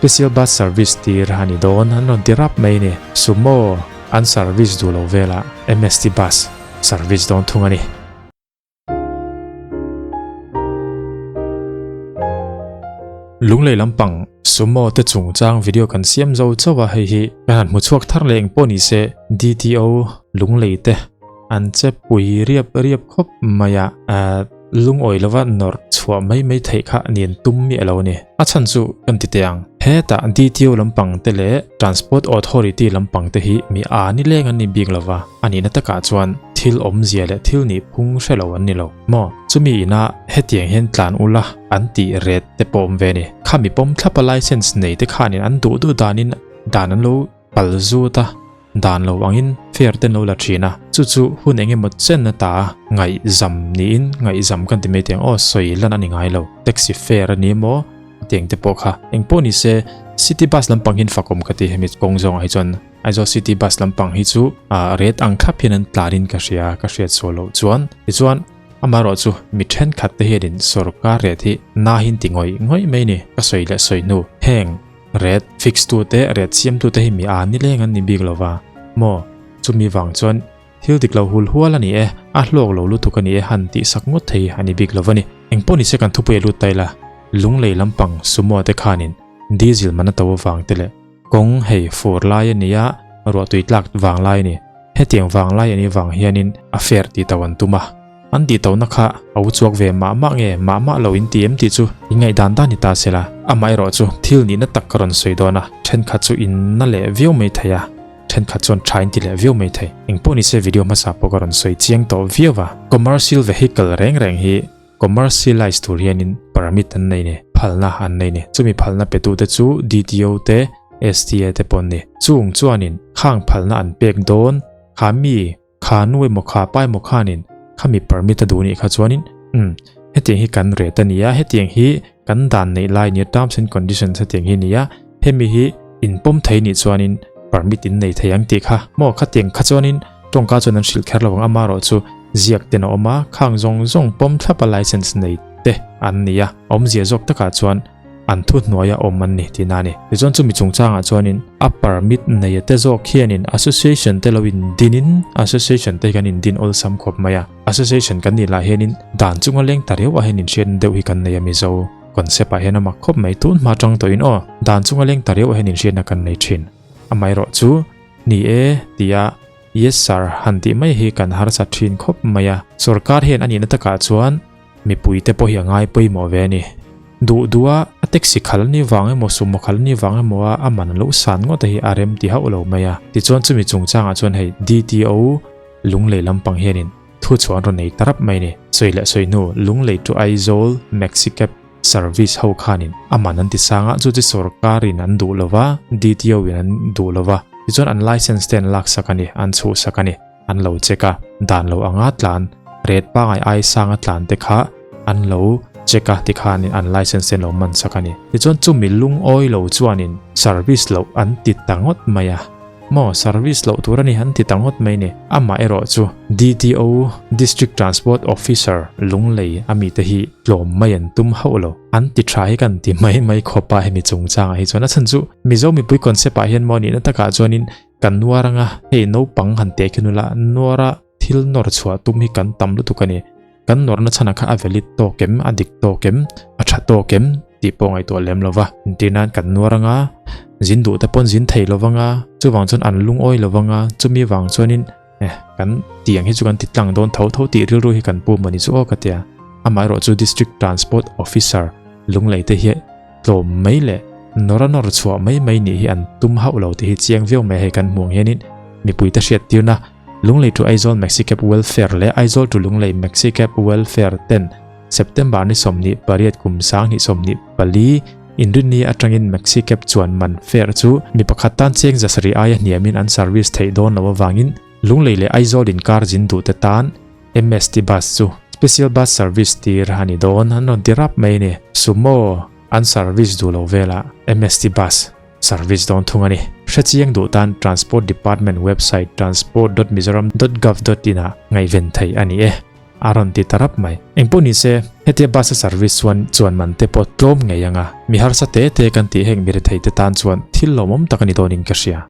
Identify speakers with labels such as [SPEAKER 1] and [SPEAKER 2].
[SPEAKER 1] Special bus service tir a ni dawn an rawn ti rap mai ni. Sumo an service duh lo velah MST bus service dawn thung a ni. Lunglei lampang Sumo te chungchang video kan siam zo chauh a, hei hi kan han hmu chhuak thar leh engpawh ni se DTO Lunglei te an che pui riap riap khawp mai a, lungawi lova nawrh chhuah mai mai theih kha nin tum miah lo a ni. A chhan chu kan ti teh ang. Hetah DTO lampang te leh Transport Authority lampang te hi mi a ni leng an ni bik lova, a nihna takah chuan thil awmzia leh thil nih phung hre lo an ni lo maw? Chumi ina hetiang hian tlan ula an tih ret te pawh awm ve a ni. Khami pawm thlapa license nei te khanin an duh duh danin dan an lo pal zut a, dan lo angin fair te an lo la thin a, chu chu hun eng emaw chen ata ngaihzam niin ngaihzam kan ti mai teh ang aw, sawi lan a ni ngai lo, taxi fare a ni emaw tiang te pawh kha eng pawh ni se city bus lampang hian fakawm ka ti hemi kawng zawngah hi chuan Aizawl city bus lampang hi chu ah ret ang thlap hian an tlanin ka hria ka hriat sual loh chuan tichuan amaherawh chu mi thenkhat te hianin sorkar ret hi nahin ti ngawih ngawih mai ni ka sawi leh sawi hnu heng Ret fix tu te ret siam tu te hi mi a ni leng an ni bik lo va maw? Chumi vang chuan thil dik lo hul hual a ni e, a hlawk lo lutuk a ni e han tih sak ngawt thei a ni bik lo va ni. Engpawh ni se kan thupui a lut ta ila, Lunglei lampang Sumo te khanin diesel man a to avang te leh kawng hei fur lai a ni a, ruahtui tlak vang lai a ni. Hetiang vang lai a nih vang hianin a fair tih to an tum a. An tih tohna kha a u chuak ve mah mah nge mah mah lo in ti em tih chu i ngaihdan dan ni ta se la. Amaherawh chu thil nihna tak ka rawn sawi dawn a, thenkhat chu in na leh viau mai thei a, thenkhat chuan tha in ti leh viau mai thei. Engpawh ni se video hmasa pawh ka rawn sawi chiang tawh viau a. Commercial vehicle reng reng hi commercialize tur hianin permit an nei ni, phalna an nei ni. Chumi phalna petute chu DTO te, STA te pawh an ni. Chung chuanin khang phalna an pek dawn kha mi Kha nu emaw kha pa emaw khanin khami permit a duh nih kha chuanin umm hetiang hi kan ret a nia, hetiang hi kan dan neih lai nia, terms and conditions hetiang hi nia, hemi hi in pawm thei nih chuanin permit in nei thei ang tih kha maw khatiang kha chuanin tawngka chuan an hrilh kher lo ang amaherawh chu ziak ten a awm a, khang zawng zawng pawm thlap a license nei te an nia, awmzia zawk takah chuan. an thu hnuaia awm an ni tihna a ni. Tichuan chumi chungchangah chuanin a permit neia te zawk hianin association te lo indinin association te hi kan indin awlsam khawp mai a, association kan nih lah hianin dan chunga leng ta riau ah hian inhriatna deuh hi kan nei a Mizo concept ah hian a mak khawp mai tun hma tang tawhin aw dan chunga leng ta riau ah hian inhriatna kan nei thin. Amaherawh chu ni e tia yes sir han tih mai hi kan harsa thin khawp mai a, sorkar hian a nihna takah chuan Mipui te pawh hi a ngai pawimawh ve a ni. Duh duh a, a taxi khal ni vang emaw sumo khal ni vang emaw a a man loh san ngawt a hi a rem ti hauh lo mai a. Tichuan chumi chungchangah chuan hei DTO Lunglei lampang hianin thu chhuah an rawn nei ta rap mai a ni. Sawi leh sawi hnu Lunglei to Aizawl Maxi Cab Service ho khanin a man an ti sang a, chu chu sorkarin an duh lo va, DTO in an duh lo va. Tichuan an license te an laksak a ni, an chhuhsak a ni. An lo check a, dan lo anga tlan, ret pangai ai sanga tlan te kha an lo check a tikhanin an license te an lo man sak a ni. Tichuan chumi lungawi lo chuanin service loh an ti ta ngawt mai a, maw service loh tur a ni an ti ta ngawt mai ni. Amah erawh chu DTO, District Transport Officer, Lunglei a mite hi tlawm mai an tum hauh lo. An ti tha hi kan ti mai mai khawp a hemi chungchangah hi chuan a chhan chu Mizo mipui concept ah hian maw nihna takah chuanin Kan nuar anga, hei naupang han teh khi nula, nuara thil nawr chhuah tum hi kan tam lutuk a ni. Kan nawrna chhanah kha a valid tawk em, a dik tawk em, a tha tawk em tih pawh ngaihtuah lem lo va. Entir nan kan nuar anga, zin duh te pawn zin thei lo vanga, chuvang chuan an lungawi lo vanga, chumi vang chuanin eh kan tiang hi chu kan ti tlang dawn tho tho tih rilru hi kan pu maw ni chu aw ka tia. Amaherawh chu District Transport Officer Lunglei te hi Tlawm mai leh nawra nawr chhuah mai mai nih hi an tum hauh lo tih hi chiang viau mai a, hei kan hmuh ang hianin mipuite hriattirna Lunglei to Aizawl Maxicab Welfare leh Aizawl to Lunglei Maxicab Welfare ten September ni 28 kum 2024 Inrinni atangin Maxicab chuan man fare chu mi pakhat tan cheng 700 aia hniamin an service theih dawn loh avangin Lunglei leh Aizawl inkar zin duhte tan MST bus chu special bus service tir a ni dawn an rawn ti rap mai a ni. Sumo an service duh lo velah MST bus service dawn thung a ni. Hrechiang duh tan Transport Department website transport.mizoram.gov.in ah ngaihven theih a ni e. A rawn ti ta rap mai. Engpawh ni se, hetia bus a service chuan chuan man te pawh tlawm ngei ang a, mi harsa te te kan tih heng mi rethei te tan chuan thil lawmawm tak a ni dawnin ka hria.